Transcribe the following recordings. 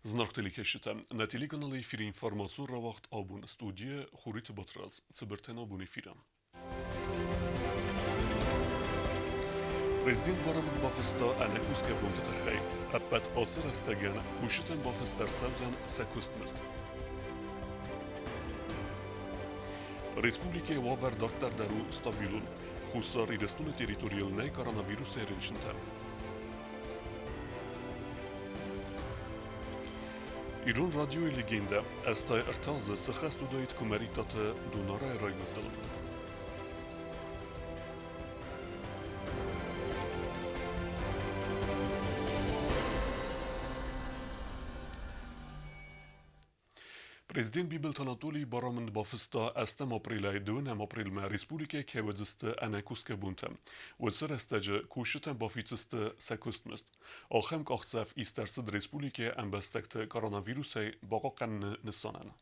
Зынаргъ телекӕсджытӕ, нӕ телеканалы эфиры информацион рауагъд абон студийӕ Хуриты Батрадз, цыбыртӕн абон эфиры. Президент барамынд бафыста ӕнӕкусгӕ бонты тыххӕй. Ӕппӕт ацы рӕстӕгӕн кусджытӕн бафыст ӕрцӕудзӕн сӕ куыстмызд. Республикӕйы уавӕр дарддӕр дӕр у стабилон. Хуссар Ирыстоны территорийыл нӕй коронавирусӕй рынчынтӕ. Ирон радиойы легендӕ 83 азы цы хӕст уыдаид Куымӕридтаты Дунарайы райгуырдыл. Президент Бибылты Анатолий барамынд бафыста ӕстӕм апрелӕй дыууынӕм апрелмӕ республикӕйы кӕй уыдзысты ӕнӕкусгӕ бонтӕ. Уыцы рӕстӕджы кусджытӕн бафиддзысты сӕ куыстмызд. Ахӕм къахдзӕф ист ӕрцыд республикӕйы ӕмбӕстӕгты коронавирусӕй бахъахъхъӕныны нысанӕн.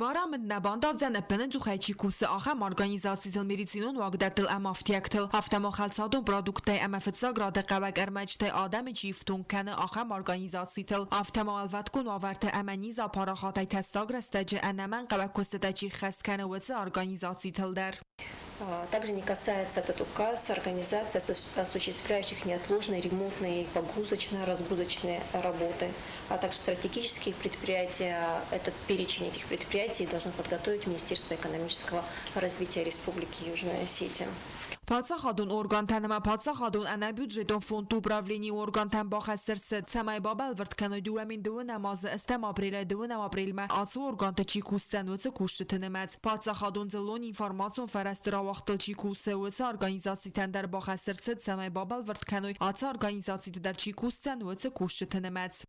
Барамынд нӕ бандавдзӕн ӕппынӕдзухӕй чи кусы, ахӕм организацитыл, медицинон уагдӕттыл ӕмӕ афтиӕгтыл, афтӕ ма хӕлцадон продукттӕй ӕмӕ фыццаг рады хъӕуӕг ӕрмӕджытӕй адӕмы чи ифтонг кӕны, ахӕм организацитыл, афтӕ ма уӕлвӕткон уавӕрты ӕмӕ низ апарахатӕй тӕссаг рӕстӕджы ӕнӕмӕнгхъӕуӕг куыстытӕ чи ххӕст кӕны, уыцы организацитыл дӕр. Также не касается этот указ организаций, осуществляющих неотложные ремонтные, погрузочно-разгрузочные работы, а также стратегические предприятия. Этот перечень этих предприятий должно подготовить Министерство экономического развития Республики Южная Осетия. Паддзахадон оргӕнтӕн ӕмӕ паддзахадон ӕнӕбюджетон фондты управленийы оргӕнтӕн бахӕс ӕрцыд, цӕмӕй бабӕлвырд кӕной 2002 азы ӕстӕм апрелӕй дыууынӕм апрелмӕ ацы оргӕнты чи кусдзӕн, уыцы кусджыты нымӕц. Паддзахадон дзыллон информацион фӕрӕзты рауагъдтыл чи кусы, уыцы организацитӕн дӕр бахӕс ӕрцыд, цӕмӕй бабӕлвырд кӕной, ацы организациты дӕр чи кусдзӕн, уыцы кусджыты нымӕц.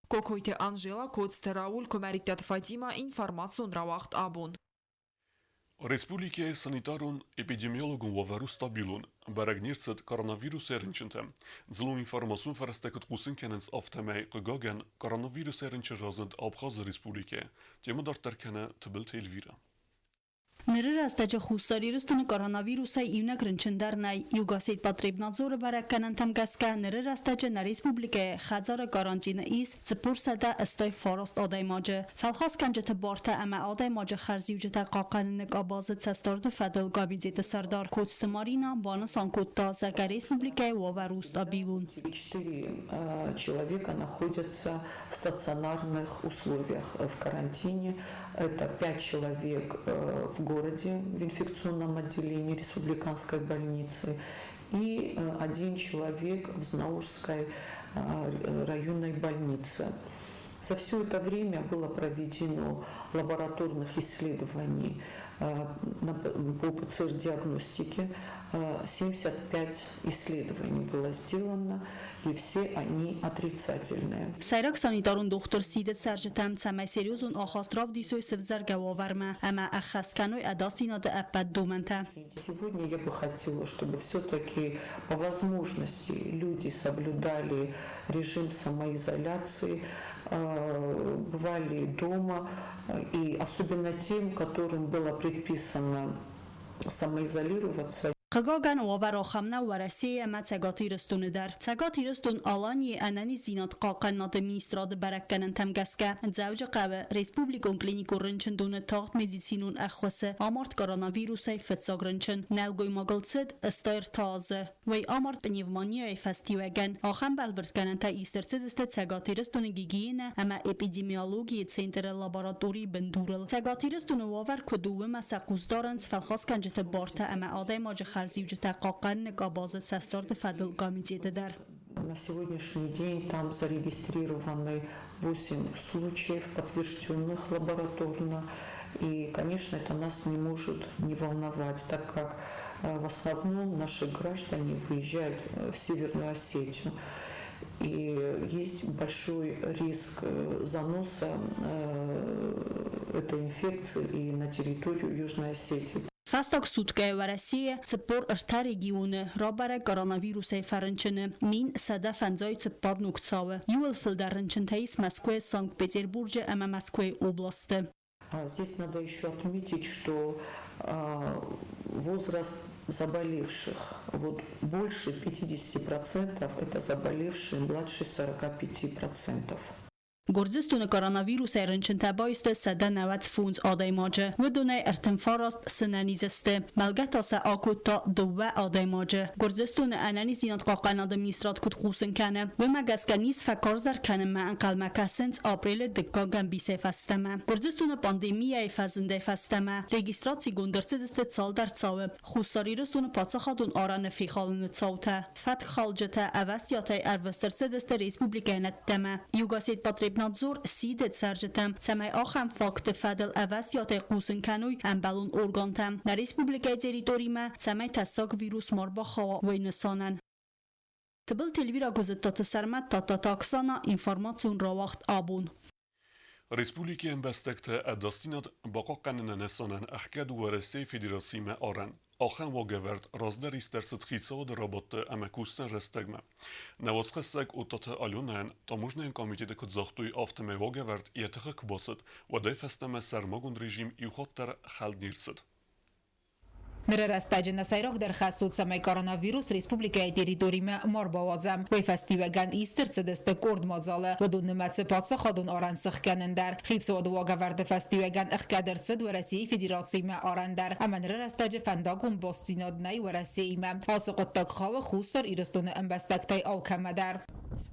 Кокойты Анжела, Коцты Рауль, Куымӕридтаты Фатимӕ, информацион рауагъд абон. Республикӕйы санитарон-эпидемиологон уавӕр у стабилон. Бӕрӕг не рцыд коронавирусӕй рынчынтӕ. Дзыллон информацион фӕрӕзтӕ куыд хъусын кӕнынц, афтӕмӕй, хъыгагӕн, коронавирусӕй рынчын разынд Абхазы Республикӕйы. Темӕ дарддӕр кӕны Тыбылты Эльвирӕ. Ныры рӕстӕджы Хуссар Ирыстоны коронавирусӕй иунӕг рынчын дӕр нӕй. Югосетпотребнадзоры бӕрӕггӕнӕнтӕм гӕсгӕ ныры рӕстӕджы нӕ республикӕйы хӕдзары карантины ис 489 адӕймаджы. Фӕлхасгӕнджыты бартӕ ӕмӕ адӕймаджы хӕрзиуджытӕ хъахъхъӕныны къабазы цӕстдарды фӕдыл комитеты сӕрдар Коцты Марина банысан кодта, зӕгъгӕ республикӕйы уавӕр у стабилон. Четыре человека находятся в стационарных условиях в карантине. Это пять человек в городе в инфекционном отделении республиканской больницы и один человек в Знаурской районной больнице. За все это время было проведено лабораторных исследований по ПЦР-диагностике. 75 исследований было сделано, и все они отрицательные. Сӕйраг санитарон дохтыр сиды цӕрджытӕм, цӕмӕй серьезон ахаст равдисой сывзӕргӕ уавӕрмӕ ӕмӕ ӕххӕст кӕной ӕдасдзинады ӕппӕт домӕнтӕ. Сегодня я бы хотела, чтобы все-таки по возможности люди соблюдали режим самоизоляции, бывали дома, и особенно тем, которым было предписано самоизолироваться. Хъыгагӕн, уавӕр ахӕм нӕу Уӕрӕсейы ӕмӕ Цӕгат Ирыстоны дӕр. Цӕгат Ирыстон-Аланийы ӕнӕниздзинад хъахъхъӕнынады министрады бӕрӕггӕнӕнтӕм гӕсгӕ, Дзӕуджыхъӕуы республикон клиникон рынчындоны тагъд медицинон ӕххуысы амард коронавирусӕй фыццаг рынчын. Нӕлгоймагыл цыд 83 азы. Уый амард пневмонияйы фӕстиуӕгӕн. Ахӕм бӕлвырдгӕнӕнтӕ ист ӕрцыдысты Цӕгат Ирыстоны гигиенӕ ӕмӕ эпидемиологийы центры лабораторийы бындурыл. Цӕгат Ирыстоны уавӕр куыд у, уымӕ сӕ хъус дарынц фӕлхасгӕнджыты бартӕ ӕмӕ адӕймаджы хӕрзиуджытӕ хъахъхъӕныны къабазы цӕстдарды фӕдыл комитеты дӕр. На сегодняшний день там зарегистрированы 8 случаев, подтвержденных лабораторно. И, конечно, это нас не может не волновать, так как в основном наши граждане выезжают в Северную Осетию. И есть большой риск заноса этой инфекции и на территорию Южной Осетии. Фӕстаг суткӕйы Уӕрӕсейы 43 регионы рабӕрӕг коронавирусӕй фӕрынчыны 1154 ног цауы. Иууыл фылдӕр рынчынтӕ ис Мӕскуыйы, Санкт-Петербурджы ӕмӕ Мӕскуыйы областы. Здесь надо еще отметить, что возраст заболевших, вот больше 50% это заболевшие младше 45%. Гуырдзыстоны коронавирусӕй рынчынтӕ баисты 195 адӕймаджы, уыдонӕй 39 сынӕниз сты, мӕлгӕ та сӕ акодта дыууӕ адӕймаджы. Гуырдзыстоны ӕнӕниздзинад хъахъхъӕнады министрад куыд хъусын кӕны, уымӕ гӕсгӕ низ фӕкарздӕр кӕнынмӕ ӕнхъӕлмӕ кӕсынц апрелы дыккаг ӕмбисӕй фӕстӕмӕ. Гуырдзыстоны пандемийӕйы фӕзындӕй фӕстӕмӕ регистрацигонд ӕрцыдысты цалдӕр цауы Хуссар Ирыстоны паддзахадон арӕны фехалыны цаутӕ. Фӕткхалджытӕ ӕвӕстиатӕй ӕрвыст ӕрцыдысты республикӕйӕн ӕддӕмӕ. Югосетпотребнадзор сиды цӕрджытӕм, цӕмӕй ахӕм факты фӕдыл ӕвӕстиатӕй хъусын кӕной ӕмбӕлон органтӕм нӕ республикӕйы территоримӕ, цӕмӕй тӕссаг вирус ма рбахауа, уый нысанӕн. Тыбылты Эльвира Гуызыдтаты Сӕрмӕт, Тадтаты Оксана, информацион рауагъд абон. Республикӕйы ӕмбӕстӕгтӕ ӕдасдзинад бахъахъхъӕныны нысанӕн ӕхгӕд Уӕрӕсейы Федерациимӕ арӕн. Ахӕм уагӕвӕрд раздӕр ист ӕрцыд хицауады рабадты ӕмӕ кусдзӕн рӕстӕгмӕ. Нӕ уацхӕссӕг Оттаты Аленӕйӕн таможнӕйон комитеты куыд загътой, афтӕмӕй уагӕвӕрд йӕ тыхы куы бацыд, уӕдӕй фӕстӕмӕ сӕрмагонд режим иу хатт дӕр хӕлд не рцыд. Ныры рӕстӕджы нӕ сӕйрагдӕр хӕс у, цӕмӕй коронавирус республикӕйы территоримӕ ма рбауадзӕм. Уый фӕстиуӕгӕн ист ӕрцыдысты къорд мадзалы, уыдон нымӕцы паддзахадон арӕн сыхгӕнын дӕр. Хицауады уагӕвӕрды фӕстиуӕгӕн ӕхгӕд ӕрцыд Уӕрӕсейы Федерациимӕ арӕн дӕр ӕмӕ ныры рӕстӕджы фӕндагон бастдзинад нӕй Уӕрӕсеимӕ. Ацы хъуыддаг хауы Хуссар Ирыстоны ӕмбӕстӕгтӕй алкӕмӕ дӕр.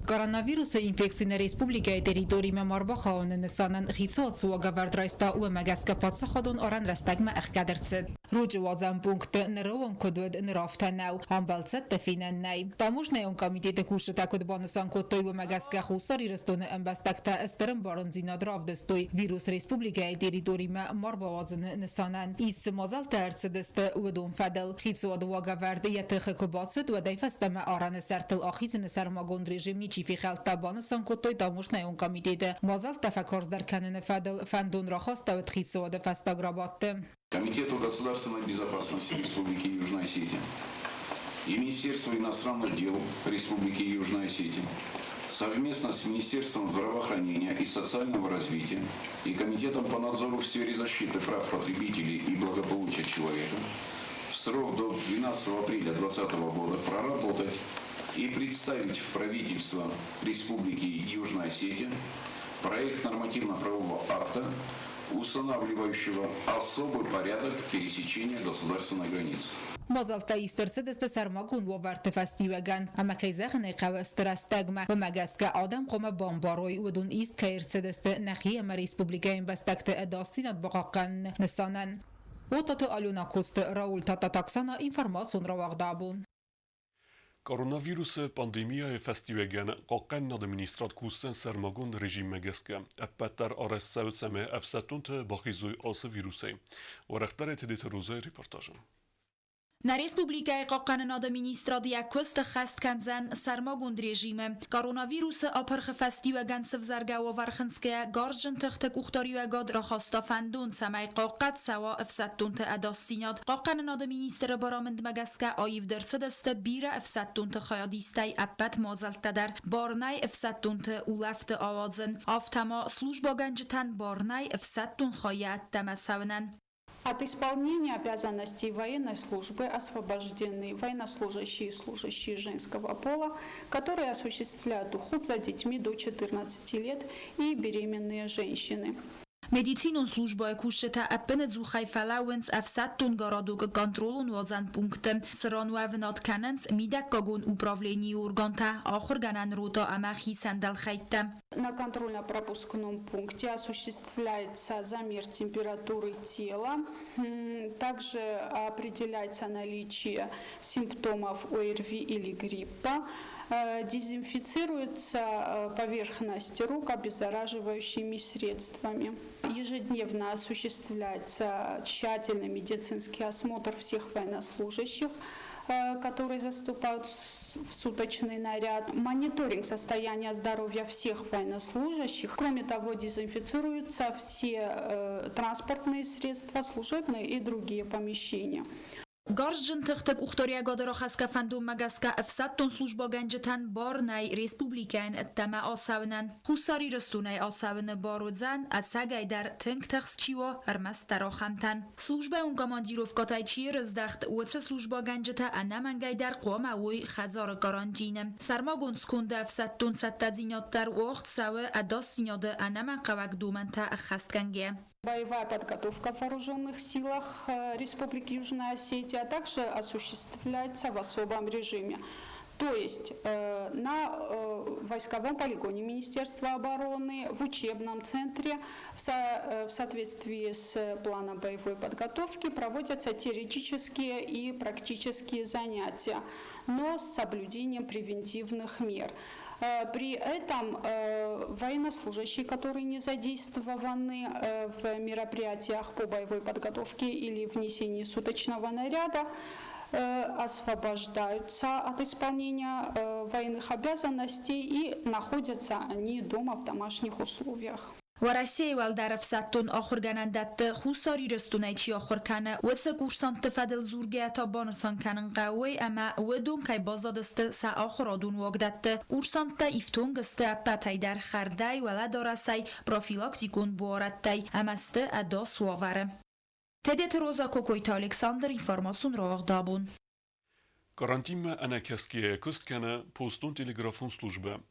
Коронавирусы инфекци нӕ республикӕйы территоримӕ ма рбахауыны нысанӕн хицауад цы уагӕвӕрд райста, уымӕ гӕсгӕ паддзахадон арӕн рӕстӕгмӕ ӕхгӕд ӕрцыд. Руджы уадзӕн пункты ныры онг куыд уыд, ныр афтӕ нӕу, ам бӕлццӕттӕ фенӕн нӕй. Таможнӕйон комитеты кусджытӕ куыд банысан кодтой, уымӕ гӕсгӕ Хуссар Ирыстоны ӕмбӕстӕгтӕ стыр ӕмбарындзинад равдыстой вирус республикӕйы территоримӕ ма рбауадзыны нысанӕн. Ист цы мадзӕлттӕ ӕрцыдысты, уыдон фӕдыл. Хицауады уагӕвӕрд йӕ тыхы куы бацыд, уӕдӕй фӕстӕмӕ арӕны сӕртыл ахизыны сӕрмагонд режим ничи фехӕлдта, банысан кодтой таможнӕйон комитеты. Мадзӕлттӕ фӕкарздӕр кӕныны фӕдыл фӕндон рахастӕуыд хицауады фӕстаг рабадты. Комитету государственной безопасности Республики Южная Осетия и Министерству иностранных дел Республики Южная Осетия совместно с Министерством здравоохранения и социального развития и Комитетом по надзору в сфере защиты прав потребителей и благополучия человека в срок до 12 апреля 2020 года проработать и представить в правительство Республики Южная Осетия проект нормативно-правового акта, устанавливающего особый порядок пересечения государственной границы. Мадзӕлттӕ ист ӕрцыдысты сӕрмагонд уавӕрты фӕстиуӕгӕн, ӕмӕ кӕй зӕгъын ӕй хъӕуы, стыр рӕстӕгмӕ, уымӕ гӕсгӕ адӕм хъуамӕ бамбарой, уыдон ист кӕй ӕрцыдысты нӕхи ӕмӕ республикӕйы ӕмбӕстӕгты ӕдасдзинад бахъахъхъӕныны нысанӕн. Отаты Алена Коцты Рауль Тататаксана информацион рауагъд абон. Коронавирусы пандемияйы фӕстиуӕгӕн Хъахъхъӕнынады министрад кусдзӕн сӕрмагонд режиммӕ гӕсгӕ. Ӕппӕт дӕр арӕзт цӕуы, цӕмӕй ӕфсӕддонтӕ бахизой ацы вирусӕй. Уӕрӕхдӕрӕй Тедеты Розӕйы репортажы. Нӕ республикӕйы Хъахъхъӕнынады министрад йӕ куыст ӕххӕст кӕндзӕн сӕрмагонд режимы. Коронавирусы апырхы фӕстиуӕгӕн сывзаргӕ уавӕр хынцгӕйӕ гарзджын тыхты къухдариуӕгад рахаста фӕндон, цӕмӕй хъахъхъӕд цӕуа ӕфсӕддонты ӕдасдзинад. Хъахъхъӕнынады министры барамындмӕ гӕсгӕ аивд ӕрцыдысты бирӕ ӕфсӕддонты хайадистӕй ӕппӕт мадзӕлттӕ дӕр бар нӕй ӕфсӕддонты улӕфты ауадзын, афтӕ ма службӕгӕнджытӕн бар нӕй ӕфсӕддон хайы ӕддӕмӕ цӕуынӕн. От исполнения обязанностей военной службы освобождены военнослужащие и служащие женского пола, которые осуществляют уход за детьми до 14 лет и беременные женщины. Медицинон службӕйы кусджытӕ ӕппынӕдзухӕй фӕлӕууынц ӕфсӕддон городокы контролон-уадзӕн пункты, цыран уӕвынад кӕнынц мидӕггагон управленийы органтӕ, ахуыргӕнӕн рота ӕмӕ хицӕн дӕлхӕйттӕ. На контрольно-пропускном пункте осуществляется замер температуры тела, также определяется наличие симптомов ОРВИ или гриппа, дезинфицируется поверхность рук обеззараживающими средствами. Ежедневно осуществляется тщательный медицинский осмотр всех военнослужащих, которые заступают в суточный наряд, мониторинг состояния здоровья всех военнослужащих. Кроме того, дезинфицируются все транспортные средства, служебные и другие помещения. Гарзджын тыхты къухдариуӕгады рахӕсгӕ фӕндонмӕ гӕсгӕ ӕфсӕддон службӕгӕнджытӕн бар нӕй республикӕйӕн ӕддӕмӕ ацӕуынӕн. Хуссар Ирыстонӕй ацӕуыны бар уыдзӕн, ӕцӕгӕйдӕр тынг тыхст чи уа, ӕрмӕстдӕр ахӕмтӕн. Службӕйон командировкӕтӕй чи ӕрыздӕхт, уыцы службӕгӕнджытӕ ӕнӕмӕнгӕй дӕр хъуамӕ уой хӕдзары карантины. Сӕрмагонд сконды ӕфсӕддон цӕттӕдзинад дӕр уагъд цӕуы ӕдасдзинады ӕнӕмӕнгхъӕуӕг домӕнтӕ ӕххӕстгӕнгӕ. Боевая подготовка в вооруженных силах Республики Южная Осетия также осуществляется в особом режиме. То есть на войсковом полигоне Министерства обороны, в учебном центре в соответствии с планом боевой подготовки проводятся теоретические и практические занятия, но с соблюдением превентивных мер. При этом военнослужащие, которые не задействованы в мероприятиях по боевой подготовке или внесении суточного наряда, освобождаются от исполнения военных обязанностей и находятся они дома в домашних условиях. Уӕрӕсейы уӕлдӕр ӕфсӕддон ахуыргӕнӕндӕтты Хуссар Ирыстонӕй чи ахуыр кӕны, уыцы курсантты фӕдыл дзургӕйӕ та банысан кӕнын хъӕуы уый, ӕмӕ уыдон кӕй баззадысты сӕ ахуырадон уагдӕтты. Курсанттӕ ифтонг сты ӕппӕтӕй дӕр хӕрдӕй, уӕлӕдарӕсӕй, профилактикон буарадтӕй ӕмӕ сты ӕдас уавӕры. Тедеты Роза, Кокойты Александр, информацион рауагъд абон. Карантинмӕ ӕнӕкӕсгӕйӕ куыст кӕны постон-телеграфон службӕ,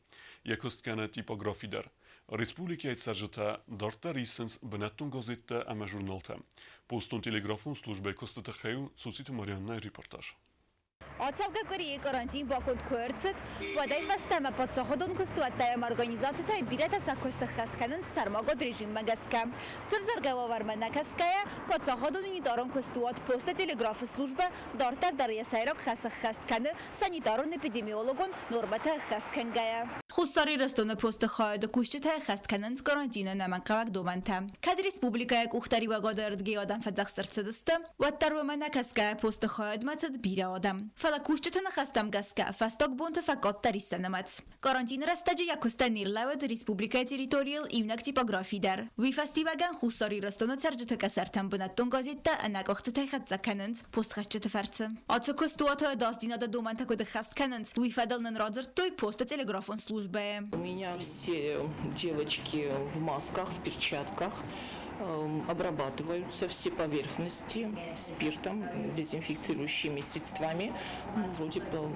йӕ куыст кӕны типографи дӕр. Республикӕйы цӕрджытӕ дарддӕр исынц бынӕттон газеттӕ ӕмӕ журналтӕ. Постон-телеграфон службӕйы куысты тыххӕй у Цуциты Марианнӕйы репортаж. Ацӕугӕ къуырийы карантин баконд куы ӕрцыд, уӕдӕй фӕстӕмӕ паддзахадон куыстуӕттӕ ӕмӕ организацитӕй бирӕтӕ сӕ куыст ӕххӕст кӕнынц сӕрмагонд режиммӕ гӕсгӕ. Сывзӕргӕ уавӕрмӕ нӕ кӕсгӕйӕ, паддзахадон унитарон куыстуат Посто-телеграфы службӕ дарддӕр дӕр йӕ сӕйраг хӕс ӕххӕст кӕны санитарон-эпидемиологон нормӕтӕ ӕххӕст кӕнгӕйӕ. Хуссар Ирыстоны посты хайады кусджытӕ ӕххӕст кӕнынц карантины ӕнӕмӕнгхъӕуӕг домӕнтӕ. Кӕд республикӕйы къухдариуӕгады ӕрдгӕй адӕм фӕдзӕхст ӕрцыдысты, уӕддӕр уымӕ нӕ кӕсгӕйӕ посты хайадмӕ цыд бирӕ адӕм. Фӕлӕ кусджыты ныхӕстӕм гӕсгӕ, фӕстаг бонты фӕкъаддӕр ис сӕ нымӕц. Карантины рӕстӕджы йӕ куыстӕн не рлӕууыд республикӕйы территорийыл иунӕг типографи дӕр. Уый фӕстиуӕгӕн Хуссар Ирыстоны цӕрджыты къӕсӕртӕм бынӕттон газеттӕ ӕнӕкъуыхцытӕй хӕццӕ кӕнынц постхӕсджыты фӕрцы. Ацы куыстуаты ӕдасдзинады домӕнтӕ куыд ӕххӕст кӕнынц, уый фӕдыл нын радзырдтой посты телеграфон службӕйы. У меня все девочки в масках, в перчатках, обрабатываются все поверхности спиртом, дезинфицирующими средствами. Ну, вроде бы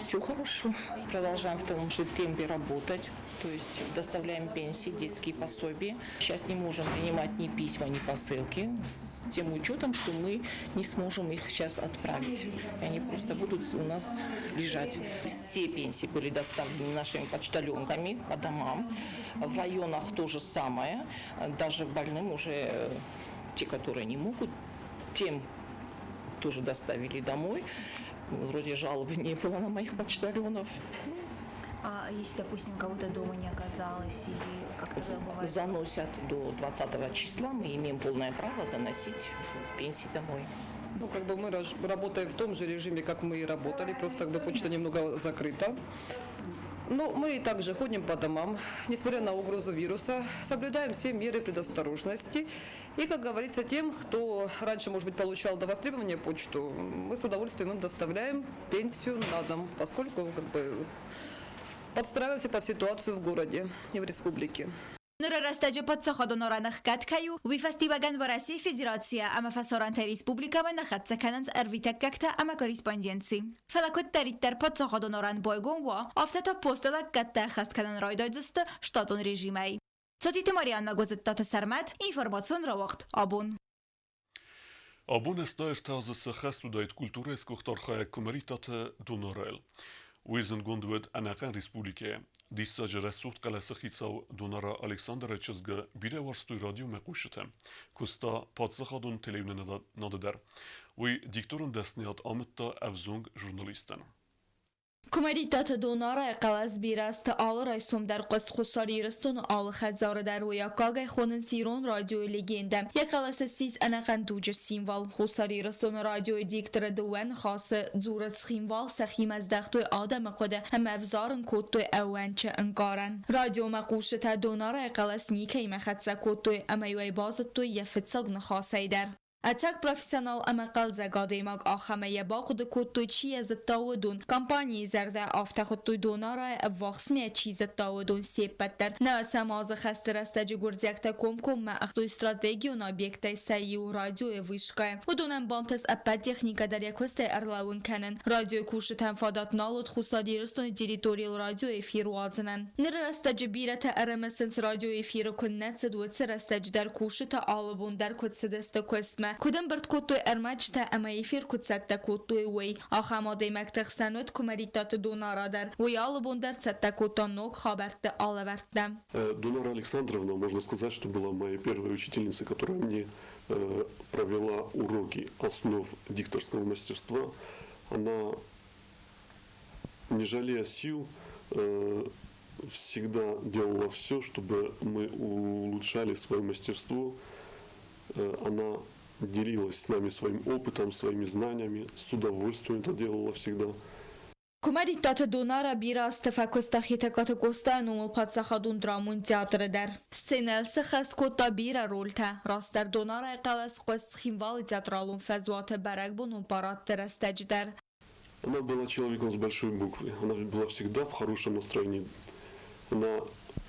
все хорошо. Продолжаем в том же темпе работать, то есть доставляем пенсии, детские пособия. Сейчас не можем принимать ни письма, ни посылки, с тем учетом, что мы не сможем их сейчас отправить. И они просто будут у нас лежать. Все пенсии были доставлены нашими почтальонками по домам. В районах то же самое. Даже больным уже те, которые не могут, тем тоже доставили домой. Вроде жалоб не было на моих почтальонов. А если, допустим, кого-то дома не оказалось или как это бывает? Заносят до 20 числа, мы имеем полное право заносить пенсии домой. Ну, как бы мы работаем в том же режиме, как мы и работали, просто как бы почта немного закрыта. Но мы также ходим по домам, несмотря на угрозу вируса, соблюдаем все меры предосторожности. И, как говорится, тем, кто раньше, может быть, получал до востребования почту, мы с удовольствием им доставляем пенсию на дом, поскольку как бы, подстраиваемся под ситуацию в городе и в республике. Ныры рӕстӕджы паддзахадон арӕн ӕхгӕд кӕй у, уый фӕстиуӕгӕн Уӕрӕсейы Федерацийӕ ӕмӕ фӕсарӕнтӕй республикӕмӕ нӕ хӕццӕ кӕнынц ӕрвитӕггӕгтӕ ӕмӕ корреспонденци. Фӕлӕ куыддӕриддӕр паддзахадон арӕн байгом уа, афтӕ та посты лӕггӕдтӕ ӕххӕст кӕнын райдайдзысты штатон режимӕй. Цотиты Марианна Гуызыдтаты Сӕрмӕт, информацион рауагъд «Абон». Абон ӕстайртӕ азы сӕххӕст уыдаид культурӕйы сгуыхт архайӕг Куымӕридтаты Донарӕйыл. Уый зындгонд уыд ӕнӕхъӕн республикӕйы. Диссаджы рӕсугъд хъӕлӕсы хицау Донара Александры чызгы бирӕ уарзтой радиомӕ хъусджытӕ. Куыста паддзахадон телеуынынады дӕр. Уый дикторон дӕсныйад амыдта ӕвзонг журналисттӕн. Куымӕридтаты Донарайы хъӕлӕс бирӕ азты алы райсом дӕр хъуыст Хуссар Ирыстоны алы хӕдзары дӕр уый аккагӕй хонынц ирон радиойы легендӕ. Йӕ хъӕлӕс ссис ӕнӕхъӕн дуджы символ. Хуссар Ирыстоны радиойы дикторы дыууӕ ныхасы дзуры Цхинвал сӕхимӕ здӕхтой адӕмы хъуыды ӕмӕ ӕвзарын кодтой ӕууӕнчы ӕнкъарӕн. Радиомӕ хъусджытӕ Донарайы хъӕлӕс никӕимӕ хӕццӕ кодтой ӕмӕ-иу ӕй базыдтой йӕ фыццаг ныхасӕй дӕр. Ӕцӕг профессионал ӕмӕ хъӕлдзӕг адӕймаг ахӕмӕй йӕ бахъуыды кодтой, чи йӕ зыдта, уыдон. Компанийы зӕрдӕ афтӕ хуыдтой Донарайы ӕввахсмӕ чи зыдта, уыдон се ппӕт дӕр. Нӕуӕсӕм азы хӕсты рӕстӕджы гуырдзиӕгтӕ комкоммӕ ӕхстой стратегион объекттӕй сӕ иу, радиойы вышкӕйы. Уыдонӕн бантыст ӕппӕт техникӕ дӕр йӕ куыстӕй ӕрлӕууын кӕнын. Радиойы кусджытӕн фадат нал уыд Хуссар Ирыстоны территорийыл радиоэфир уадзынӕн. Ныры рӕстӕджы бирӕтӕ ӕрымысынц, радиоэфиры куы нӕ цыд, уыцы рӕстӕджы дӕр кусджытӕ алы бон дӕр куыд цыдысты куыстмӕ, куыд ӕмбырд кодтой ӕрмӕджытӕ ӕмӕ эфир куыд цӕттӕ кодтой, уый. Ахӕм адӕймӕгты хсӕн уыд Куымӕридтаты Донара дӕр. Уый алы бон дӕр цӕттӕ кодта ног хабӕртты алӕвӕрдтӕ. Донара Александровна, можно сказать, что была моей первой учительницей, которая мне провела уроки основ дикторского мастерства. Она, не жалея сил, всегда делала все, чтобы мы улучшали свое мастерство. Она делилась с нами своим опытом, своими знаниями, с удовольствием это делала всегда. Куымӕридтаты Донара бирӕ азты фӕкуыста Хетӕгкаты Къостайы номыл паддзахадон драмон театры дӕр. Сценӕйыл сыххӕст кодта бирӕ рольтӕ. Растдӕр Донарайы хъӕлӕс хъуыст Цхинвалы театралон фӕзуаты бӕрӕгбонон парадты рӕстӕджы дӕр. Она была человеком с большой буквы. Она была всегда в хорошем настроении. Она,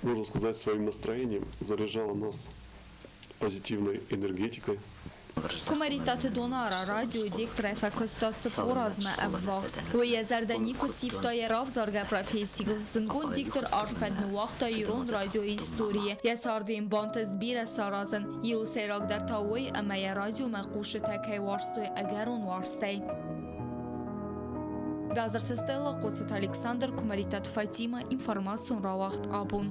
можно сказать, своим настроением заряжала нас позитивной энергетикой. Куымӕридтаты Донара радиойы дикторӕй фӕкуыста 40 азмӕ ӕввахс. Уый йӕ зӕрдӕ никуы сивта йӕ равзаргӕ профессийыл. Зындгонд диктор арф фӕд ныууагъта ирон радиойы историйы. Йӕ царды йын бантыст бирӕ саразын. Иуыл сӕйрагдӕр та уый, ӕмӕ йӕ радиомӕ хъусджытӕ кӕй уарзтой ӕгӕрон уарзтӕй. Базырты Стелла, Хъоцыты Александр, Куымӕридтаты Фатимӕ, информацион рауагъд абон.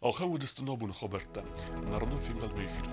Ахӕм уыдысты нӕ абоны хабӕрттӕ. Нӕ радон фембӕлдмӕ эфиры.